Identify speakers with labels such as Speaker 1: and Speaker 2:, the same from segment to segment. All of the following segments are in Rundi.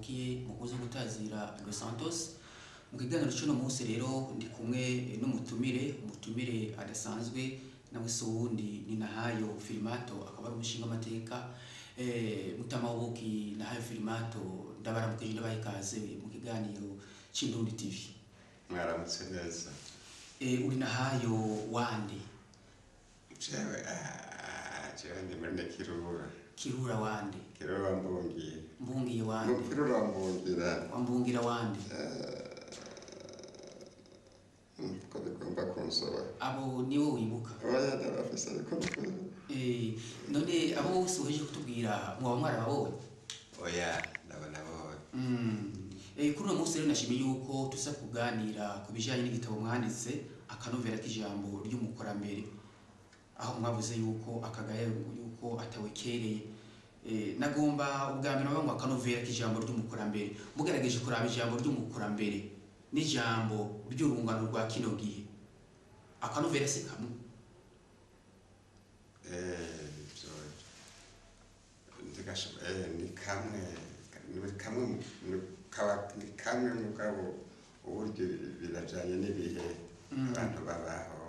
Speaker 1: Mvukiye mukuze gutazira Dos Santos. Mu kiganiro cy'uno munsi rero ndi kumwe n'umutumire, umutumire adasanzwe nawe se wundi ni Nahayo Filimato, akaba ari umushinga amateka. Mutama w'ubuki Nahayo Filimato, ndabaramukije, ndabaha ikaze mu kiganiro c'Indundi TV.
Speaker 2: Mwaramutse neza.
Speaker 1: Uri Nahayo wande?
Speaker 2: Jewe, jewe ndi muri Kirura.
Speaker 1: Kirura wande?
Speaker 2: Kirura Mbungiye.
Speaker 1: Mbungiye wande?
Speaker 2: Kirura Mbungira.
Speaker 1: Wambungira wande?
Speaker 2: Ko bigomba kunsoba.
Speaker 1: Abo niwo wibuka?
Speaker 2: Oya, ndabafise ariko.
Speaker 1: None abo bose uhejeje kutubwira mwaba mwarababonye?
Speaker 2: Oya, ndabona bose.
Speaker 1: Kuri uno munsi rero nashimiye yuko tuza kuganira ku bijanye n'igitabo mwanditse, akanovera k'ijambo ry'umukorambere, aho mwavuze yuko akagaya yuko atawekereye. Nagomba ubwa mbere ngo akanovera k'ijambo ry'umukorambere, mugerageje kuraba ijambo ry'umukorambere n'ijambo ry'urungano rwa kino gihe, akanovera se kamwe?
Speaker 2: Ni kamwe, ni kamwe, ni kamwe mugabo uburyo birajanye n'ibihe abantu babaho,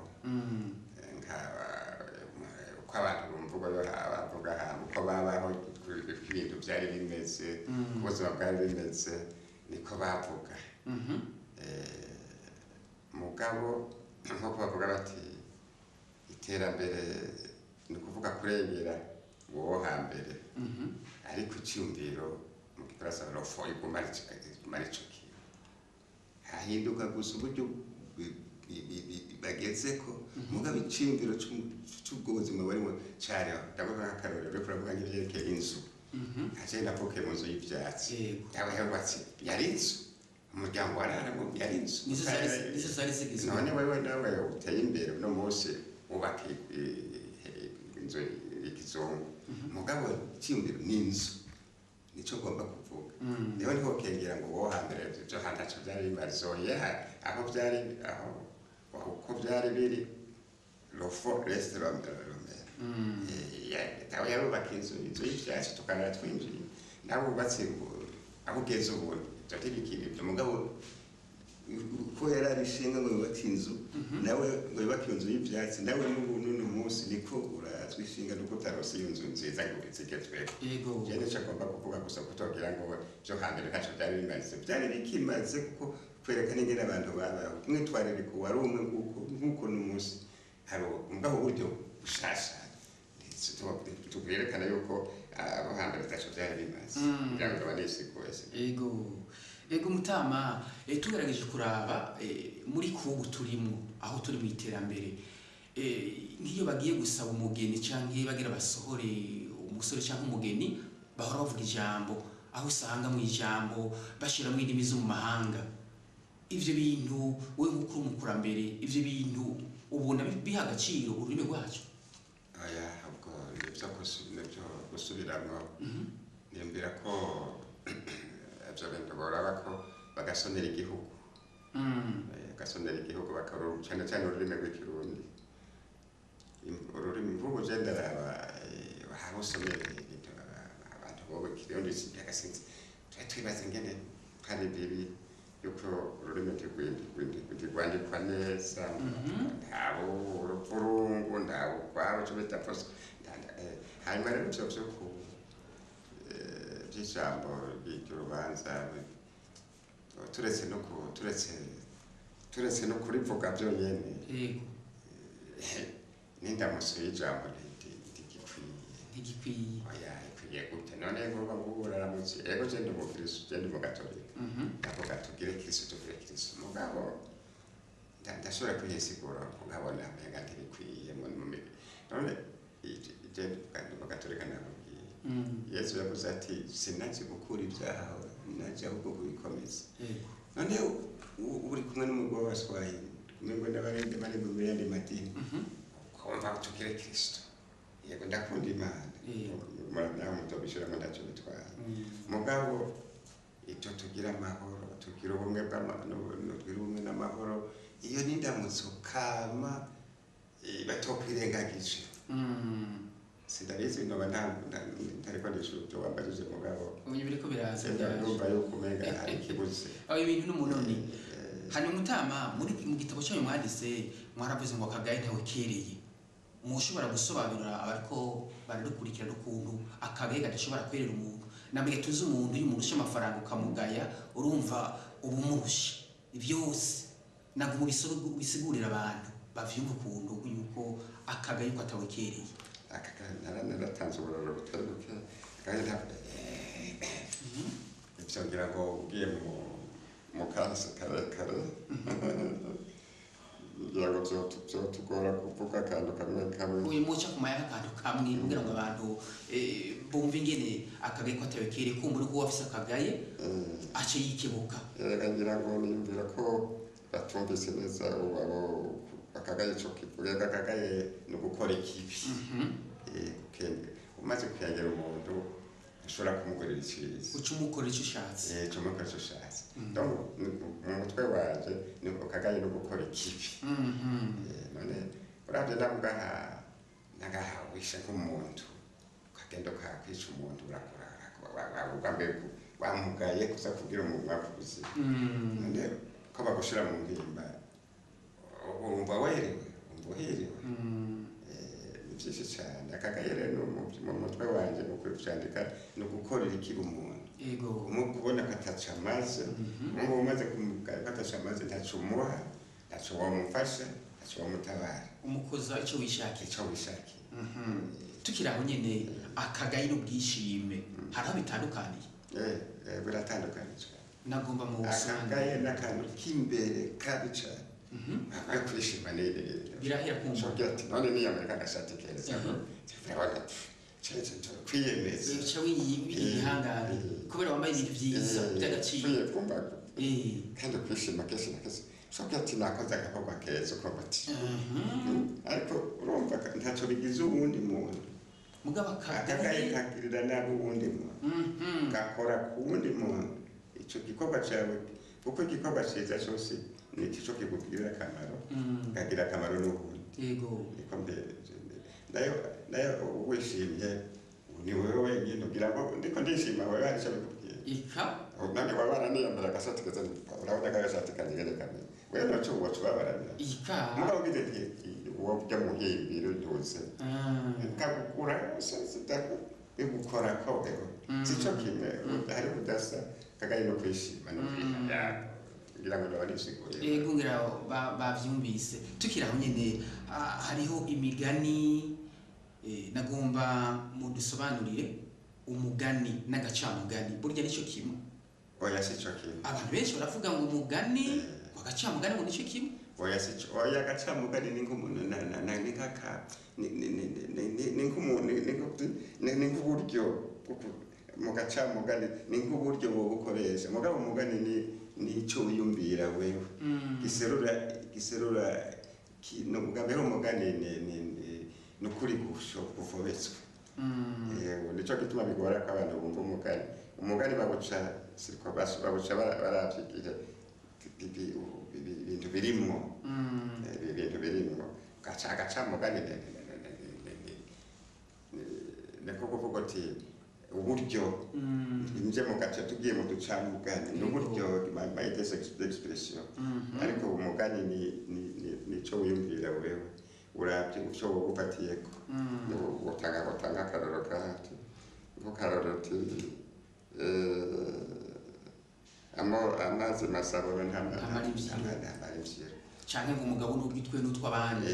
Speaker 2: uko abantu bumvuga bavuga uko babaho, ibintu byari bimeze, ubuzima bwari bimeze, niko bavuga. Mugabo nko bavuga bati iterambere ni ukuvuga kurengera uwo hambere, ariko icyumviro mu gifaransa rofo iguma ari ico kintu, hahinduka gusa uburyo bagezeko, mugabo icyumviro c'ubwo buzima barimo cariho. Ndavuga nk'akarorero, uriko uravuga nk'ivyerekeye inzu, nkaje navukiye mu nzu y'ivyatsi, yabahubatse yari inzu, umuryango wararamo, yari inzu.
Speaker 1: Nizo zari zigizwe.
Speaker 2: None wewe nawe uteye imbere uno munsi wubaka inzu y'ikizungu, mugabo icyumviro ni inzu, nico ugomba kuvuga. Niho ntihokengera ngo wowe hambere ivyo ntaco vyari bimaze, oya, aho vyari, aho uko vyari biri, rofo reste romere. Tawe yarubaka inzu y'ivyatsi tukarara twinjiye, nawe wubatse aho ugeze ubu ivyo ntibikiri ivyo, mugabo uko yari arishinga ngo yubake inzu, nawe ngo yubake inzu y'ivyatsi, nawe n'ubu n'uno munsi niko urazwi ishinga nuko utarose iyo nzu nziza ngo izigezweho. Je nico agomba kuvuga gusa, kutogira ngo ivyo hambere ntaco vyari bimaze, vyari bikimaze, kuko kwerekana ingene abantu babaho, umwitwarariko wari umwe nk'uko n'umunsi hari mugabo uburyo bushasha tubwerekana yuko abo hambere ntaco vyari bimaze, kugira ngo abanisiguye.
Speaker 1: Ego mutama, tugerageje kuraba muri kubu turimo, aho turi mu iterambere, nk'iyo bagiye gusaba umugeni canke bagira basohore umusore canke umugeni, bahora bavuga ijambo, aho usanga mu ijambo bashiramwo indimi zo mu mahanga. Ivyo bintu wewe nk'uko uri umukurambere, ivyo bintu ubona biha agaciro ururimi rwacu?
Speaker 2: Oya, ubwo nivyo gusubiramwo, niyumvira ko ivyo bintu boraba ko bagasonera igihugu, bagasonera igihugu bakaruru cyane cyane ururimi rw'ikirundi, ururimi mvugo je ndaraba aho usomera ibintu abantu bobo ikirundi agasinzi, twe twibaza ingene hari bibi yuko ururimi ntirwandikwa neza, ntabo uruvurungu, ntabo kwabo ico bita poso. Hanyuma rero ivyo vyo ku by'ijambo ry'urubanza, turetse no kurivuga byonyene, n'indamutso y'ijambo ntigikwiye. Oya, ikwiye gute? None ngoba ngo uraramutse, ego je ndi umukristo, je ndi umugatolika, ndavuga tugire Kristo, tugire Kristo, mugabo ndashobora kuyisigura nkabona umenga ntibikwiye. None je ndi umugatolika, nakubwiye Yesu yavuze ati sinaje gukura ibyaha, naje ahubwo kubikomeza. None uri kumwe n'umugore w'abaswahili, kumwe n'abarende bari mu yandi madini, ukumva tugire Kristo, yego ndakunda Imana, nawe mutobishiramo ntacyo bitwaye, mugabo icyo tugira amahoro, tugira ubumwe tugira ubumwe n'amahoro, iyo ni indamutso kama batokwirengagije. Sindabizi noba ntariko ndishura ivyo wambajije, mugabo
Speaker 1: ubu biriko biraza. Ibitangaza byaje.
Speaker 2: Ndumva yuko umenga hari ikibuze.
Speaker 1: Aho ibintu n'umunoni. Hanyuma mutama, muri mu gitabo cyanyu mwanditse, mwaravuze ngo akagaye ntawe kereye. Mushobora gusobanurira abariko baradukurikirana ukuntu akagaye kadashobora kwerera umuntu? Nambwe tuzi umuntu, iyo umuntu usha amafaranga ukamugaya, urumva uba umurusha byose. Ntabwo mubisigurira abantu bavyumva ukuntu yuko akagaye ko atawe kereye.
Speaker 2: Aka naratanze uburoro butari buke, kandi ntabwo ivyo ngira ngo ugiye mu kahise karekare, ngira ngo vyotugora kuvuga akantu kamwe kamwe.
Speaker 1: Uyu muca ku mayaka akantu kamwe kugira ngo abantu bumve ingene akagaye ko atawe kereye, kumbura uko afise akagaye ace yikebuka.
Speaker 2: Erega ngira ngo niyumvira ko batumvise neza ubu abo akagaye ico kivuga. Erega akagaye ni ugukora ikibi. Umaze gukengera umuntu, ushobora kumugurira iciza.
Speaker 1: Uca umukorera icyo ushatse.
Speaker 2: Ico mukora ico ushatse. Donc mu mutwe wanje ni akagaye no gukora ikibi. None uravye nawe ugaha nagaha wishe nk'umuntu, ukagenda ukakwica umuntu, urakora ubwa mbere wamugaye kuza kugira umuntu ubuzima. None ko bagushira mu mpimba, wumva werewe, wumva uhiriwe? Ni vyinshi cane. Akagaye rero mu mutwe wanje mu kuvyandika ni ugukorera ikibi umuntu. Kubona ko ataco amaze, ubu umaze kumugaya ko ataco amaze, ntaco umuha, ntaco wamufasha, ntaco wamutabara.
Speaker 1: Umukoza icyo wishakiye.
Speaker 2: Ico wishakiye.
Speaker 1: Tukiri aho nyene, akagaye n'ubwishime hari aho bitandukaniye?
Speaker 2: Biratandukanye cane.
Speaker 1: Nagomba mu busobanuro.
Speaker 2: Akagaye n'akantu k'imbere kabi cane. Akwiye kwishima ni
Speaker 1: Birahera kumva.
Speaker 2: Ushobora ati none niyambara agashati keza, urabona kwiyemeza.
Speaker 1: Uca wigira igihangange kubera wambaye ibintu vyiza by'agaciro.
Speaker 2: Kumva kandi kwishima kenshi na kenshi ushobora ati nakoze agakorwa keza, ukumva ati ariko urumva ntacyo bigize uwundi muntu.
Speaker 1: Mugabo
Speaker 2: akagaye
Speaker 1: akagaye
Speaker 2: kagirira nabi uwundi muntu, gakora ku wundi muntu ico gikorwa cawe, kuko igikorwa ciza cose ni ico kikugirira akamaro, kagira akamaro n'uwundi. Niko mbere nayo wishimye ni wewe wenyine ugira ngo ndiko ndishima, wewe hari icyo bikubwiye?
Speaker 1: Ika.
Speaker 2: None wabara niyambara agashati keza, urabona ko agashati kanje kene kameze, wewe naco woca ubabarana.
Speaker 1: Ika.
Speaker 2: Mugabo ugize ati uwo byo muhimbira uduze kagukura bigukora ko wewe sico kimwe, hari udasa kagaye no kwishima no kwihaya, ngira ngo ndaba nisiguye.
Speaker 1: Ego, ngira bavyumvise. Tukiri aho nyene, hariho imigani, nagomba mudusobanurire umugani n'agacamugani, burya nico kimwe?
Speaker 2: Oya, sico kimwe.
Speaker 1: Abantu benshi baravuga ngo umugani, ngo agacamugani ngo nico kimwe.
Speaker 2: Oya, sico, oya. Agacamugani ni nk'umuntu na ni nk'aka ni nk'umuntu ni nk'uburyo mu gacamugani ni nk'uburyo bukoresha, mugabo umugani ni ico wiyumvira wewe giserura no bwa mbere umugani ni ukuri gufobetswe. Yego, nico gituma bigora ko abantu bumva umugani. Umugani babuca siriko babuca baravye igihe ibintu birimwo. Ibintu birimwo gaca agacamugani ni ko kuvuga uti uburyo nje mu gace tugiye mu ducamugani ni uburyo moyens d'expression, ariko umugani ni nico wiyumvira wewe uravye ivyo wowe ufatiyeko. Utanga akarorero kahati nko karorero uti amazi masaburo
Speaker 1: Ntamara imvyiro.
Speaker 2: Ntamara imvyiro.
Speaker 1: Canke ngo umugabo n'ubwitwe n'utw'abandi.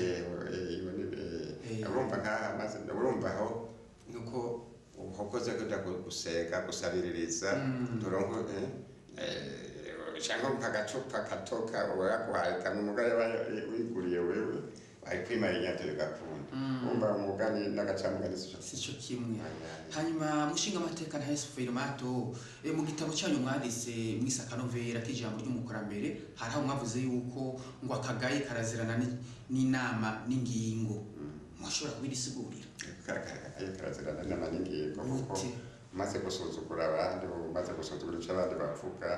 Speaker 2: Urumva nkaha amazi, urumva aho nuko uhokoze kuja gusega gusabiririza turonko canke nk'agacupa katoka waguhaye kamwe, umugani wiguriye wewe wari kwimara inyota bigakunda. Urumva umugani n'agacamugani sico.
Speaker 1: Sico kimwe. Hanyuma mushinga amateka na Yesu Firmato, mu gitabo cyanyu mwanditse mwise akanovera k'ijambo ry'umukurambere, hari aho mwavuze yuko ngo akagaye karazirana n'inama n'ingingo. Mwashobora kubidusigurira?
Speaker 2: Akagaye karazirana n'inama n'ingingo kuko
Speaker 1: Gute?
Speaker 2: umaze gusuzugura abandi, umaze gusuzugura ico abandi bavuga,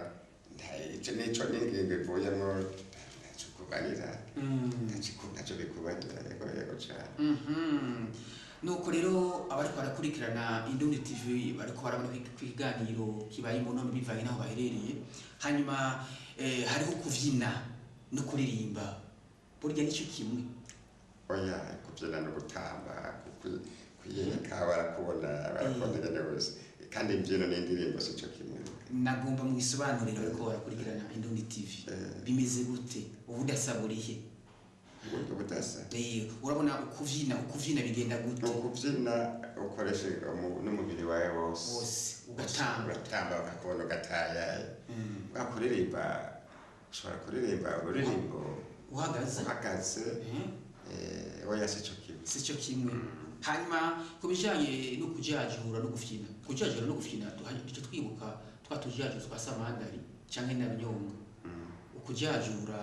Speaker 2: ico nico n'ingingo ivuyemo ntaco kubarira, ntaco bikubarira. Yego, yego cane.
Speaker 1: Nuko rero abariko barakurikirana Indundi TV bariko barabona ko ikiganiro kibaye mu none bivanye n'aho baherereye. Hanyuma hariho kuvyina no kuririmba, burya nicyo kimwe?
Speaker 2: Oya, kubyina no gutamba, kwiyereka, barakubona, barakubona ingene wese, kandi imbyino n'indirimbo si cyo kimwe.
Speaker 1: Nagomba mwisobanurire bariko barakurikirana Indundi TV, bimeze gute? Ubudasa burihe?
Speaker 2: Uburyo budasa?
Speaker 1: Urabona ukuvyina bigenda gute?
Speaker 2: Ukubyina ukoresha n'umubiri wawe wose.
Speaker 1: Wose, ugatamba.
Speaker 2: Uratamba bakakubona, ugatayaye. Wakuririmba, ushobora kuririmba ururirimbo
Speaker 1: uhagaze.
Speaker 2: Uhagaze. Oya, si cyo kimwe.
Speaker 1: Si cyo kimwe. Hanyuma ku bijanye no kujajura no gufyina, kujajura no gufyina, duca twibuka twa tujajura twa samandari canke na binyonga. Ukujajura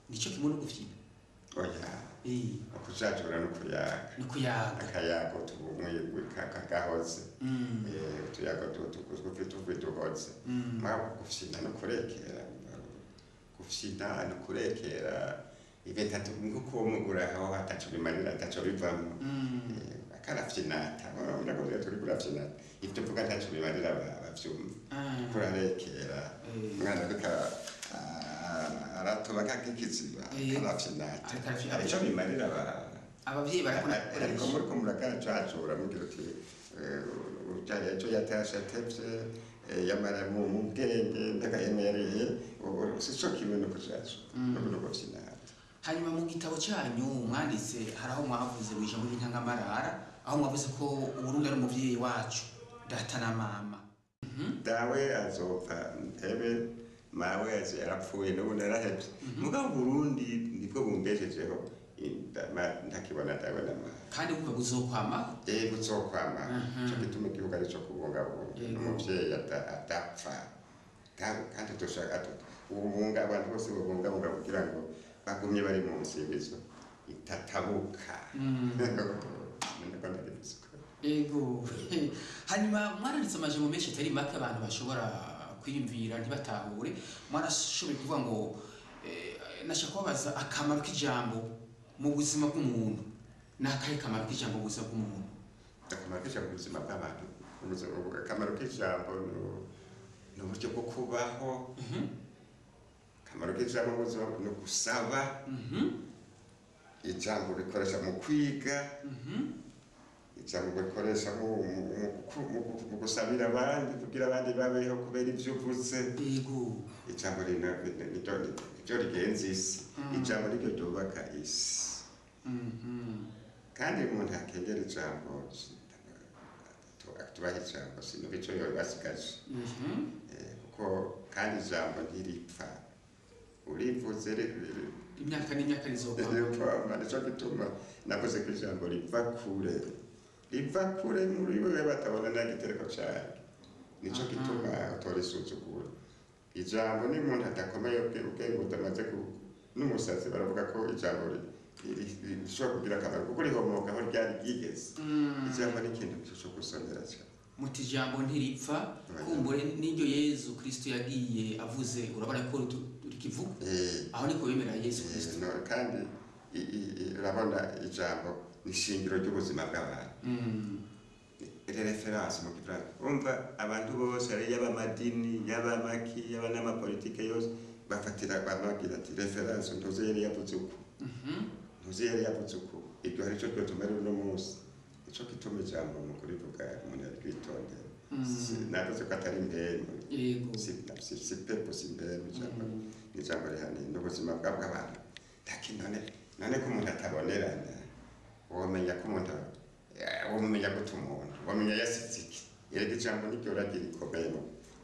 Speaker 1: nico kimwe no gufyina?
Speaker 2: Oya. Ukujajura no kuyaga.
Speaker 1: No kuyaga.
Speaker 2: Akayago tubumwe kagahoze. Utuyago tugufi tugufi duhoze. Mugabo gufyina no kurekera, gufyina no kurekera ibintu nkuko mugura aho ataco bimarira, ataco bivamo. Akarafyinata, urabona ko turi kurafyinata, ibyo mvuga ntaco bimarira abavyumva. Kurarekera. Umwana ariko aratoba nk'akikiziba, karafyinata.
Speaker 1: Ariko arafyina.
Speaker 2: Hari ico bimarira
Speaker 1: Abavyeyi barakunda
Speaker 2: ariko
Speaker 1: gukoresha.
Speaker 2: Muriko muragajajura mugira uti ujya ejo yatashe atevye, yamara mu bwenge ndakayemeye, si co kimwe no kujajura no gufyinata.
Speaker 1: Hanyuma mu gitabo cyanyu mwanditse, hari aho mwavuze mu ijambo ry'intangamarara, aho mwavuze ko Uburundi ari umuvyeyi wacu, data na mama.
Speaker 2: Dawe azopfa ntebe, mawe azi yarapfuye, n'ubu narahevye, mugabo Burundi nibwo bumbeshejeho, ntakibona dawe na mawe.
Speaker 1: Kandi wumva buzokwamaho.
Speaker 2: Yego, uzokwama. Ico gituma igihugu ari ico kubungabunga. Umuvyeyi adapfa. Kandi dushaka ubunga abantu bose babungabunga kugira ngo bagumye bari mu nsimbizo itatabuka. Niko ndabivuze.
Speaker 1: Ego. Hanyuma mwaranditse amajambo menshi atari make abantu bashobora kwiyumvira ntibatahure. Mwarashoboye kuvuga ngo nashaka kubabaza akamaro k'ijambo mu buzima bw'umuntu. Ni akahe kamaro k'ijambo mu buzima bw'umuntu?
Speaker 2: Akamaro k'ijambo mu buzima bw'abantu, akamaro k'ijambo ni uburyo bwo kubaho. Akamaro k'ijambo mu buzima ni ugusaba. Ijambo rikoresha mu kwiga. Ijambo rikoresha mu gusabira abandi kugira abandi babeho kubera ibyo uvuze. Ijambo niryo rigenza isi. Ijambo niryo ryubaka isi. Kandi umuntu akengera ijambo, tubaha ijambo, sinumva ico yoba asigaje. Kuko kandi ijambo ntiripfa, urivuze
Speaker 1: Imyaka n'imyaka rizokwama.
Speaker 2: Rizokwama. Nico gituma navuze ko ijambo riva kure, riva kure muri wewe batabona n'igitereko cawe. Nico gituma utorisuzugura ijambo. Ni umuntu adakomeye, ubwenge budamaze n'umusazi, baravuga ko ijambo rishobora kugira akamaro kuko rihomoka aho ryari ryigeze. Ijambo ni ikintu cyo gusonera cyane.
Speaker 1: Muti ijambo ntiripfa, kumbure n'iryo Yezu Kristo yagiye avuze, urabona ko rikivuga. Aho niko bemera Yezu Kristo.
Speaker 2: No, kandi urabona ijambo ni ishingiro ry'ubuzima bw'abantu. Référence mu gifaransa. Urumva abantu bose, ari y'abamadini, y'abamaki, yaba n'amapolitike yose, bafatira babagira ati référence ntuzi yari yavuze uku, ntuzi yari yavuze uku. Ibyo hari ico twotuma rero uno munsi. Ico gituma ijambo mu kurivuga umuntu ari kwitondera. Navuze ko atari impemu. Si pepo, si impemu. Ijambo ni ijambo rihaniye n'ubuzima bw'abantu. Taki none ko umuntu atabonerana, womenya ko umuntu womenya gute? Umuntu womenya yasize iki? Erega ijambo niryo ragi rikomeye.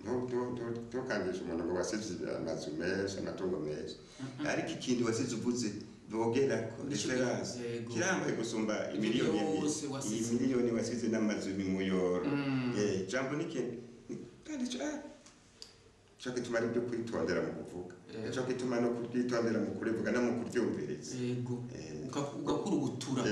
Speaker 2: Ntukangishe umuntu ngo wasize amazu menshi, amatungo menshi, ariko ikintu wasize uvuze bogerako, référence, kirambaye gusumba imiliyoni
Speaker 1: Byose wasize.
Speaker 2: Iyi miliyoni wasize n'amazu muyoro. Ijambo ni ikintu kandi ico gituma ari ibyo kwitondera mu kuvuga. Ico gituma no kuryitondera mu kurivuga no mu kuryumviriza.
Speaker 1: Ugakurugutura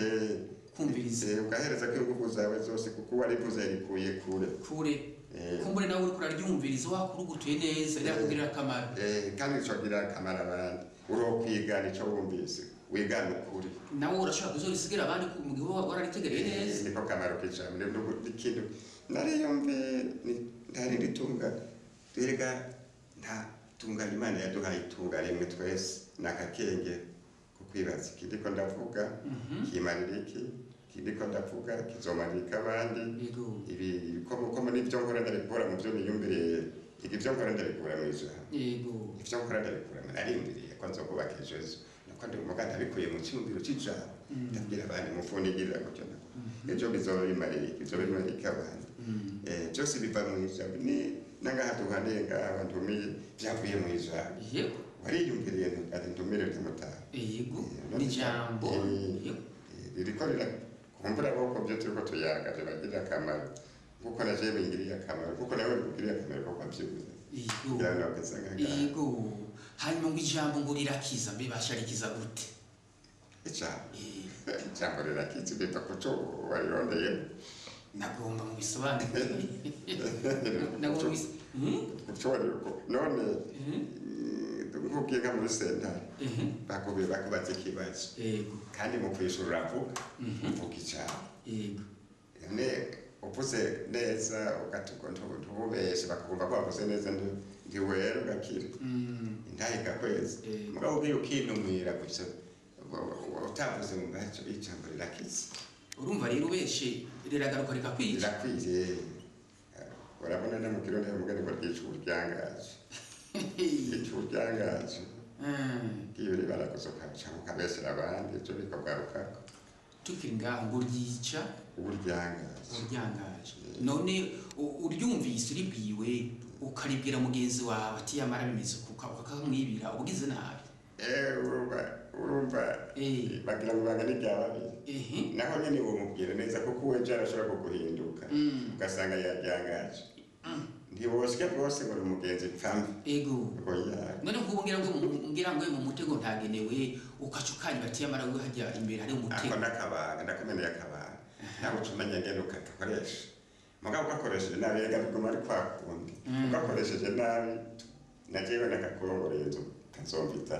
Speaker 1: kumviriza.
Speaker 2: Ugahereza ko ingufu zawe zose kuko warivuze yarikuye kure.
Speaker 1: Kure. Kumbure nawe uriko uraryumviriza wakurugutuye neza, rirakugirira akamaro.
Speaker 2: Kandi ico gira akamaro abandi, urokwigana ico wumvise. wigana ukuri.
Speaker 1: Nawe urashobora kuzorisigira abandi mu gihe uba wararitegereye neza.
Speaker 2: Niko kamaro k'ijambo. N'ikintu nariyumve ntari ritunga erega nta tunga Imana yaduhaye itunga rimwe twese ni akakenge ko kwibaza ikindi ko ndavuga kimarira iki, ikindi ko ndavuga kizomarira abandi.
Speaker 1: Yego.
Speaker 2: Ibi ko muri ibyo nkora ndabikura mu byo niyumviriye, ibyo nkora ndabikura mu ijambo.
Speaker 1: Yego.
Speaker 2: Ibyo nkora ndabikura nariyumviriye ko nzokubaka ejo ejo nuko ndi umuga ndabikuye mu cyumviro cy'ijambo ndabwira abandi mufundigirira gutyo nako ejo bizoba bimarira iki, bizoba bimarira iki abandi. Byose biva mu ijambo ni nangaha duhaniye ngaha ntumiye byavuye mu ijambo.
Speaker 1: Yego.
Speaker 2: Wariyumviriye ati ntumire ntumutaha.
Speaker 1: Yego. N'ijambo. Yego.
Speaker 2: Ririko rirakumbura boko byo turiko tuyaga bibagirira akamaro nkuko naje bingiriye akamaro kuko nawe bikugiriye akamaro kuko wabyumvise.
Speaker 1: Yego.
Speaker 2: Kugira ngo ugasanga ngaha.
Speaker 1: Yego. Hanyuma ngo ijambo ngo rirakiza mbe basharikiza gute?
Speaker 2: Ijambo. Ijambo rirakiza biva ku cyo warirondeye.
Speaker 1: Nagomba mu bisobanuro. Nagomba
Speaker 2: ku cyo wariroko. None nkubwiye nka muri sentare bakubiye bakubatse ikibazo.
Speaker 1: Yego.
Speaker 2: Kandi mu kwishura uravuga uvuga ijambo.
Speaker 1: Yego.
Speaker 2: None uvuze neza ugatuka ntubeshe bakakumva ko wavuze neza ntiwera ugakira. Intahe igakweza. Mugabo ubwiye ukinumira gusa utavuze mu maso ijambo rirakiza.
Speaker 1: Urumva rero ubeshe riragaruka rikakwica.
Speaker 2: Rirakwiye. Urabona no mu kirundi umugani ngo ryica uryangaje. Ryica uryangaje. Iyo ribarakoze ukaca ukabesera abandi ibyo bikagarukako.
Speaker 1: Tukiri ngaho ngo ryica
Speaker 2: uryangaje.
Speaker 1: Uryangaje. None uryumvise uribwiwe ukaribwira mugenzi wawe ati yamara bimeze kuka ukakamwibira ubugize nabi.
Speaker 2: Urumva bagira ngo bangane irya babiri. Naho nyine womubwira neza kuko uwe ejo arashobora kuguhinduka ugasanga yaryangaje. Ntibosye bwose ngo ni umugenzi pfambi.
Speaker 1: Ego.
Speaker 2: Oya.
Speaker 1: None nk'ubu ngira ngo mu mutego ntagenewe ukaca ukanywa ati yamara we hajya imbere hari umutego.
Speaker 2: Ako nakabanga ndakumeneye akabanga. Nawe uca umenya ngene ukagakoresha. Mugabo ugakoresheje nabi erega biguma ari kwa kundi. Ugakoresheje nabi na jewe nakakurongoreye inzu kazomvita.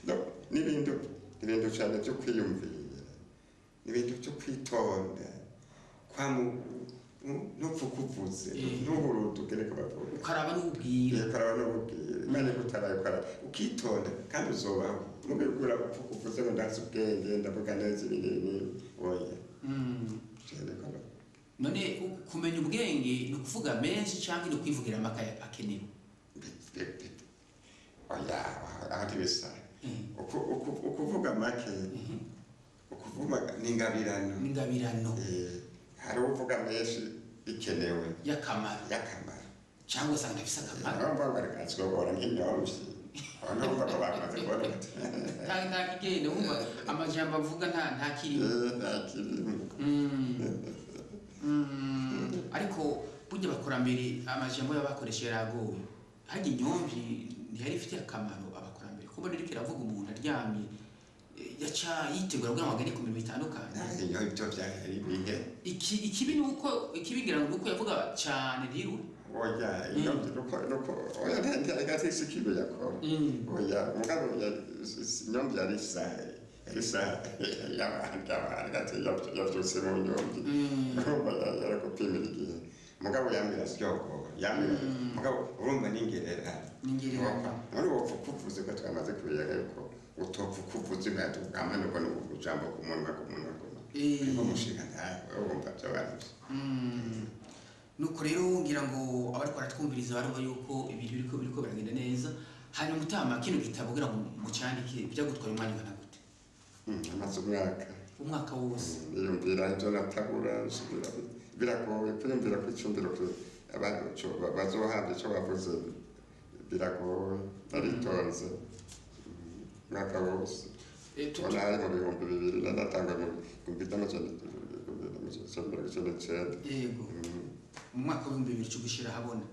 Speaker 2: No, n'ibintu cyane byo kwiyumvira. N'ibintu byo kwitonda. Kwa nupfa kuvuze ntuhuruduke reka bavuge.
Speaker 1: Ukaraba n'ubwira.
Speaker 2: Ukaraba n'ubwira. Imana igutaraye ukaraba ukitonda kandi uzobaho. Mugabo upfa kuvuze ngo ndazi ubwenge ndavuga neza ibi n'ibi oya.
Speaker 1: None kumenya ubwenge ni ukuvuga menshi cyangwa ni ukwivugira amaka akenewe?
Speaker 2: Oya, aho ntibisa. Ukuvuga make, ukuvuga ni ingabirano.
Speaker 1: Ni ingabirano.
Speaker 2: Hari uvuga menshi bikenewe.
Speaker 1: Y'akamaro.
Speaker 2: Y'akamaro.
Speaker 1: Cyangwa usanga bifise akamaro.
Speaker 2: Urumva ngo reka nzobora nk'inyomvyi. Urumva ko bamaze kubona bati.
Speaker 1: Nta kigenda wumva amajambo avuga nta kirimo.
Speaker 2: Nta kirimo.
Speaker 1: Ariko burya abakurambere amajambo y'abakoresha yaragoye. Harya inyomvyi ntiyari ifitiye akamaro abakurambere. Kuko mbona iriko iravuga umuntu aryamye yaca yitegura kugira ngo agende ku mirimo itandukanye.
Speaker 2: Iyo ibyo byari ibihe.
Speaker 1: Ikibi ni uko ikibigira ngo uko yavuga cyane ntirure.
Speaker 2: Oya, inyomvyi nuko oya ntiyari ikibi yakora. Oya, mugabo inyomvyi yari isaha. Isaha y'abantu yavyutse mu nyomvyi. Urumva yarakupimira igihe. Mugabo yambira syogora. Yambira. Mugabo urumva ningererano.
Speaker 1: Ningererano.
Speaker 2: None wopfa kuvuze ko twamaze kubiyaga yuko utopfa kuvuze imyato ukamanuka no ijambo ku munwa ku munwa ku munwa. Niko mushinga ntawe urumva byo bantu.
Speaker 1: Nuko rero ngira ngo abariko baratwumviriza barumva yuko ibintu biriko biragenda neza. Hanyuma mutama kino gitabo kugira ngo mucandike byagutwara umwanya ungana gute?
Speaker 2: Amaze umwaka.
Speaker 1: Umwaka wose.
Speaker 2: Niyumvira ibyo natabura nsubira biragoye kwiyumvira ko icumbiro abantu bazohabwa icyo bavuze biragoye naritonze umwaka wose. Ubona hari mu 2000 nanatangwa mu 1999.
Speaker 1: Yego. Mu mwaka w'ibihumbi bibiri cyo gushira habona.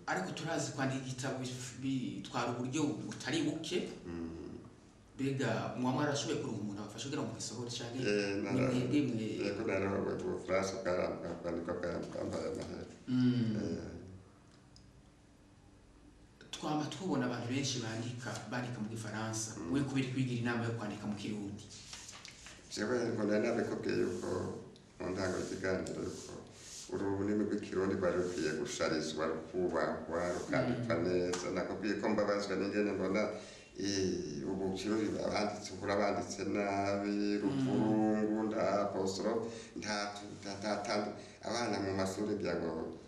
Speaker 1: Ariko turazi kwandika igitabo bitwara uburyo butari buke. Mbega muba mwarashoboye kuronka umuntu abafasha kugira ngo mugisohore canke ni mwebwe mwe?
Speaker 2: Yego, nararonka ubufaransa bwarampa kwandika bwambaye amahera.
Speaker 1: Twama Twama tubona abantu benshi bandika mu gifaransa, we kubera kwigira inama yo kwandika mu Kirundi?
Speaker 2: Jewe ngo nari nabikubwiye yuko mu ntango y'ikiganiro yuko ururimi rw'Ikirundi rwari rukwiye gusharizwa, rukubahwa, rukandikwa neza. Nakubwiye ko mbabazwa n'ingene mbona ubu Kirundi abanditse, uhura banditse nabi, ruvurungu, nta apostrophe, nta tandu. Abana mu mashuri ngira ngo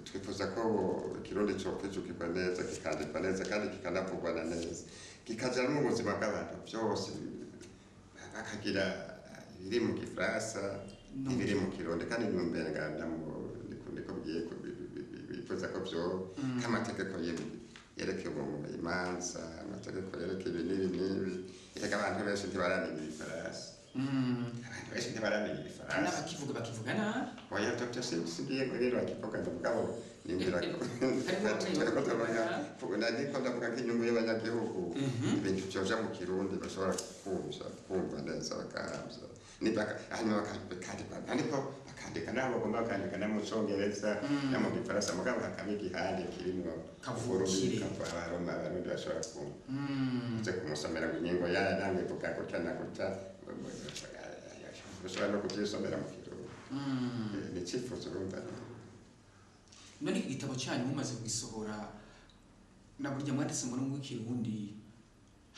Speaker 2: twifuza ko Ikirundi cokwijukirwa neza, kikandikwa neza kandi kikanavugwa na neza, kikaja no mu buzima bw'abantu byose, bakagira ibiri mu Gifaransa
Speaker 1: No mu
Speaker 2: ibiri mu Kirundi. Kandi numbere niko bigiye bifuza ko vyo nk'amategeko yerekeye imanza, amategeko yerekeye ibi n'ibi n'ibi. Erega abantu benshi ntibaramenya Igifaransa. Abantu benshi ntibaramenya Igifaransa.
Speaker 1: N'abakivuga bakivuga nabi.
Speaker 2: Oya, dr, singiye ngo rero bakivuga, mugabo nimbira ko
Speaker 1: Harimo bamwe
Speaker 2: niko ndavuga nk'inyungu y'abanyagihugu, ibintu vyoja mu Kirundi bashobora kumva neza, bakahamvya. Hanyuma bakandika, ariko bakandika naho bagomba, bakandika no mu Congereza no mu Gifaransa, mugabo hakaba igihande kirimwo
Speaker 1: Kavukire.
Speaker 2: ururimi abaroma Abarundi bashobora kumva. Uze kumusomera ngo ingingo yayo namwe ivuga gutya na gutya, ushobora no kuvyisomera mu Kirundi. Ni icyifuzo, urumva.
Speaker 1: None iki gitabo cyanyu mumaze kugisohora, na burya mwanditse mu rurimi rw'Ikirundi,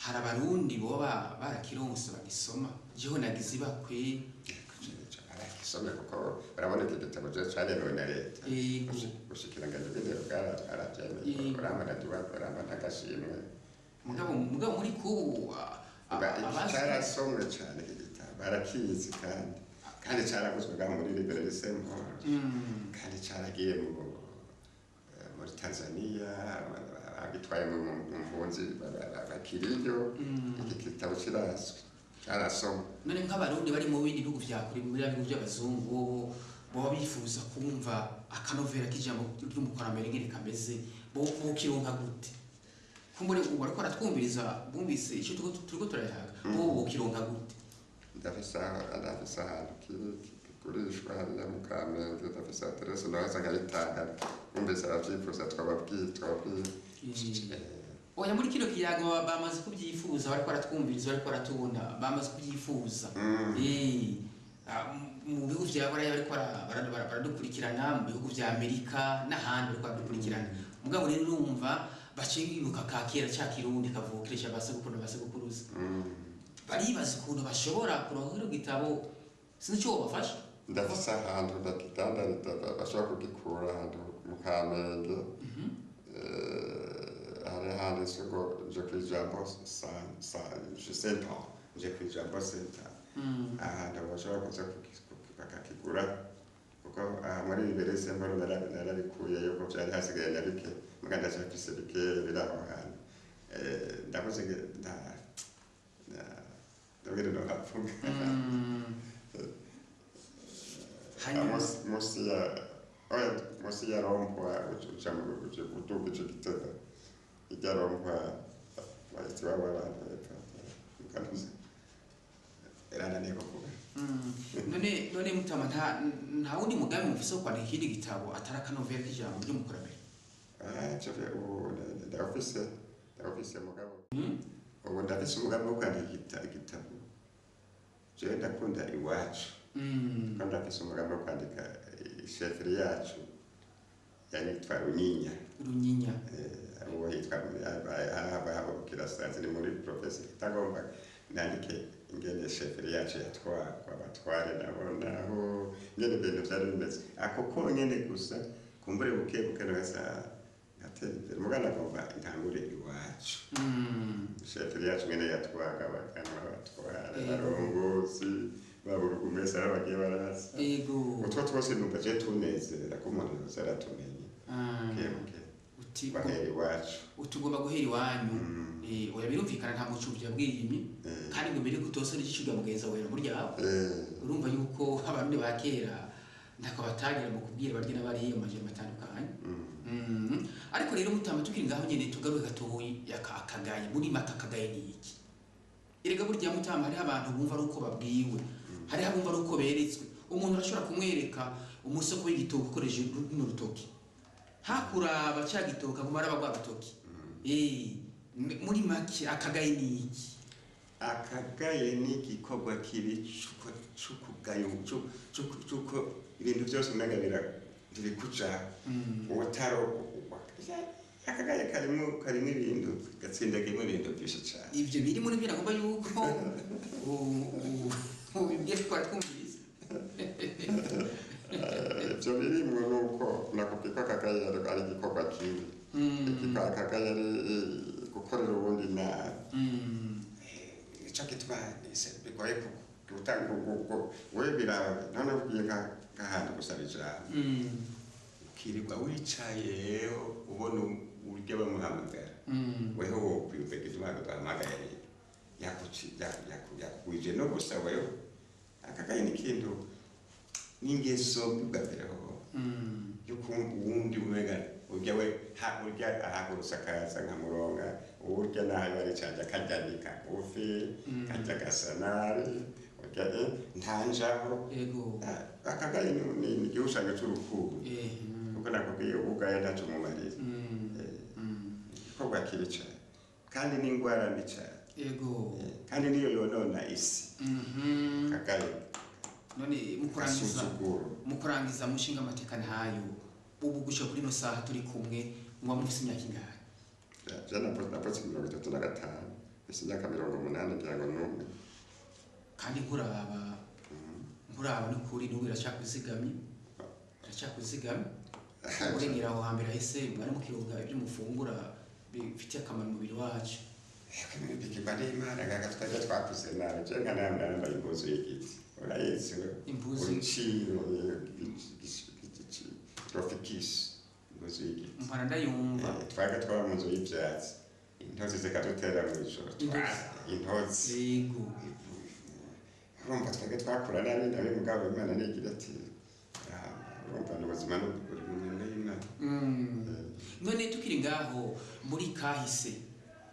Speaker 1: hari Abarundi boba barakironse bagisoma? Jeho nagize ibakwe.
Speaker 2: Barakisomye, kuko barabona iki gitabo je caremewe na leta. Ubushikiranganji bw'indero bwaravyemeye. Urampa na duwa, urampa n'agashimwe.
Speaker 1: Mugabo muri kubu
Speaker 2: Carasomwe cane iki gitabo, barakizi, kandi caraguzwe ngaho muri Librairie Saint Paul, kandi caragiye muri Tanzania, bagitwaye mu mpunzi bakiriyo. Iki gitabo kirazwi, carasomwe.
Speaker 1: None nk'Abarundi bari mu bindi bihugu vya kure, muri bihugu by'abazungu, bobo baba bifuza kumva akanovera k'ijambo ry'umukurambere ngene kameze, bo bokironka gute? Kumbure ubu bariko baratwumviriza, bumvise ico turiko turayaga, bo bokironka gute?
Speaker 2: Ndafise ahantu kiri kigurishwa hariya mu Kamenge, ndafise aderese, noheza nkayitanga. Bumvise abavyifuza, twababwiye.
Speaker 1: Oya, muri kino kiyago bamaze kubyifuza, bariko baratwumviriza, bariko baratubona, bamaze kubyifuza. Mu bihugu vya Buraya bariko baradukurikirana, mu bihugu vya Amerika n'ahandi bariko baradukurikirana. Mugabo rero urumva baciye bibuka ka kera ca Kirundi kavukire ca basogokuru na basogokuruza. Baribaza ukuntu bashobora kuronka kino gitabo, sinzi ico wobafasha.
Speaker 2: Ndafise ahantu ndakidandariza, bashobora kugikura ahantu mu Kamenge. Hari handitse ngo nje kw'Ijambo Center, nje kw'Ijambo Center, ahantu bashobora kuza bakakigura, kuko aha muri Librairie Saint Paul narabikuyeyo ko vyari hasigaye na bike, muga ndacafise bike biri aho hantu. Ndavuze ndabwira nohavuga.
Speaker 1: Hanyuma
Speaker 2: Musi ya, oya, musi ya rond-point uja mu uduga ico Gitega, irya rond-point bahita iwabo abantu hepfo mukanuzi, irananiye kuvuga.
Speaker 1: None mutama, nta wundi mugambi mufise wo kwandika ikindi gitabo atari akanovera k'ijambo ry'umukurambere?
Speaker 2: Ah, ubu ndawufise, mugabo ubu ndafise umugambi wo kwandika igitabo. Jewe ndakunda iwacu, ko ndafise umugambi wo kwandika chefferie yacu yari yitwa Runyinya.
Speaker 1: Runyinya.
Speaker 2: Uwo yitwa Bukirasazi, ni muri province itagomba. Nandike ingene chefferie yacu yatwarwa, abatware nabo naho ingene ibintu vyari bimeze, ako konyene gusa. Kumbure buke buke nogasa ngatera imbere, mugabo nagomba intangure iwacu, chefferie yacu ngene yatwaga, abaganwa, abatware, abarongozi baburugumesa aho bagiye baraza. Utwo twose numva je tunezera ko umuntu yoza aratumenye buke buke.
Speaker 1: Uti
Speaker 2: bahera iwacu.
Speaker 1: Utugomba guhera iwanyu. Oya, birumvikana, nta mucuvyi yabwiyimye. Kandi ngo mbere kutosora igishuga mugenza wera burya, urumva yuko Abarundi ba kera ntako batagira mu kubwira barya n'abariya amajambo atandukanye. Ariko rero mutama, tukiri ngaho nyene, tugaruke gatoyi akagaye. Muri mata akagaye ni iki? Erega burya mutama, hariho abantu bumva ari uko babwiwe, hariho abumva ari uko beretswe. Umuntu arashobora kumwereka umusoko w'igitoki ukoresheje runo rutoki, hakuraba ca gitoki aguma araba rwa rutoki. Muri make akagaye ni iki?
Speaker 2: Akagaye ni igikorwa kibi c'ukugayo, c'uko ibintu byose umenga ntibikuja utaro. Akagaye karimo ibintu gatsindagiyemo ibintu byinshi cane.
Speaker 1: Ivyo biri muri byo nagomba yuko ubibwiye twari twumvise.
Speaker 2: Ibyo birimwo ni uko nakubwiye ko akagaye ari igikorwa kibi. Akagaye ari gukorera uwundi nabi. Nico gituma bigoye gutanga we biraba none ugiye nk'ahantu gusaba ijambo, ukirirwa wicaye ubona urya bamuhamagara, weho wokwiyumva igituma bahamagaye, yakugwije no gusa wewe. Akagaye ni ikintu n'ingeso mbi bwa mbere hoho yuko uwundi umenga urya we urya ahagurutse akaza nkamuronga, urya nabi aricanje akarya ni kagufi, karya gasa nabi urya, ntanjaho. Akagaye ni igihushanyo c'urukundo, kuko nakubwiye ugaye ntaco mumarira. Igikorwa kibi cane kandi n'ingwara mbi cane. Kandi niyo yonona isi. Akagaye,
Speaker 1: None mu kurangiza,
Speaker 2: gasuzuguro.
Speaker 1: mu kurangiza, mushinga amateka ntayo, ubu gushika kuri ino saha turi kumwe, muba mufise imyaka ingahe?
Speaker 2: Je napotse 35, mfise imyaka 81 ngira ngo.
Speaker 1: Kandi nkuraba n'ukuri n'ubu iracyakuzigamye, iracyakuzigamye. Urengera aho hambere hahise mwari mukiroga ibyo mufungura bifitiye akamaro umubiri wacu.
Speaker 2: Bigirwa n'Imana gaga twajya twakuze nabi. Je nka namwe nambaye impuzu y'igiti, urayizi we?
Speaker 1: Impuzu?
Speaker 2: Uruciro, rofikisi, impuzu y'igiti.
Speaker 1: Mpora ndayumva.
Speaker 2: Twaga twaba mu nzu y'ivyatsi, intozi zikadutera mw'ijoro.
Speaker 1: Intozi?
Speaker 2: Intozi. Urumva twebwe twakura nabi nabi, mugabo Imana nigira ati "Ah, urumva ni ubuzima buri mu minwe y'Imana."
Speaker 1: None tukiri ngaho muri kahise,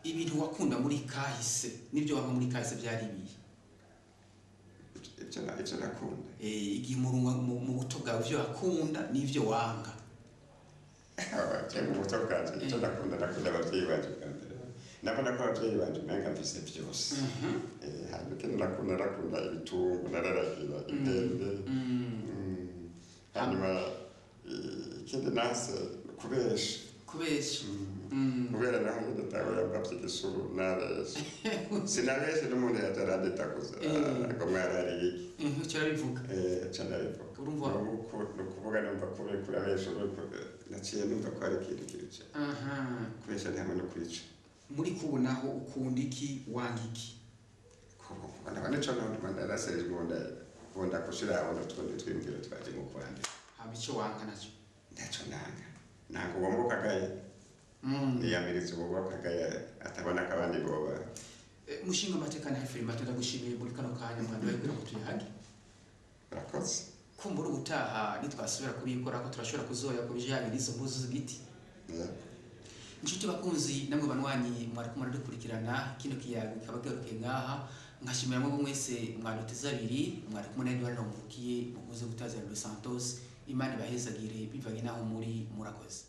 Speaker 1: ibintu wakunda muri kahise n'ibyo wanga muri kahise byari ibihe?
Speaker 2: Ivyo nakunda?
Speaker 1: Igihe mu buto bwawe, ibyo wakunda n'ibyo wanga.
Speaker 2: Je mu buto bwanje, ivyo nakunda, nakunda abavyeyi banje bwa mbere. Nabona ko abavyeyi banje umenga mfise vyose. Hanyuma ikindi nakunda, nakunda ibitungo, nararagira impene. Hanyuma ikindi nase kubesha.
Speaker 1: Kubesha.
Speaker 2: Kubera naho nyine dawe yambavye igisuru nabesha, sinabeshe n'umuntu yaje aranditaguza ngo mwarariye iki?
Speaker 1: Uca urabivuga.
Speaker 2: Ca ndabivuga. Ni ukuvuga numva ko uriko urabesha, naciye numva ko hari ikintu kibi cane. Kubesha ni hamwe no kwica.
Speaker 1: Muri kubonaho ukunda iki, wanga iki?
Speaker 2: Ndabona nico notuma ndarasejwe, nkunda gushira aho utundi twiyumviro twaje mu kwandika.
Speaker 1: Hama icyo wanga nacyo?
Speaker 2: Ntaco nanga, nanga uwo mukagaye. Niyamiriza uwo kagaye atabona ko abandi boba.
Speaker 1: Mushinga amateka na Filima, ndagushimiye muri kano kanya mwanda kugira ngo tuyahage.
Speaker 2: Urakoze.
Speaker 1: Kumbura ubutaha nitwasubira kubikora ko turashobora kuzoya ku bijyanye n'izo mpuzu z'igiti. Inshuti bakunzi namwe banywanyi mwari kumwe dukurikirana kino kiyago kikaba kigarukiye ngaha, nkashimira mwebwe mwese mwaduteze abiri. Mwari kumwe na Edouard Mvukiye mukunze gutazira Dos Santos. Imana ibahezagire bivanye n'aho muri. Murakoze.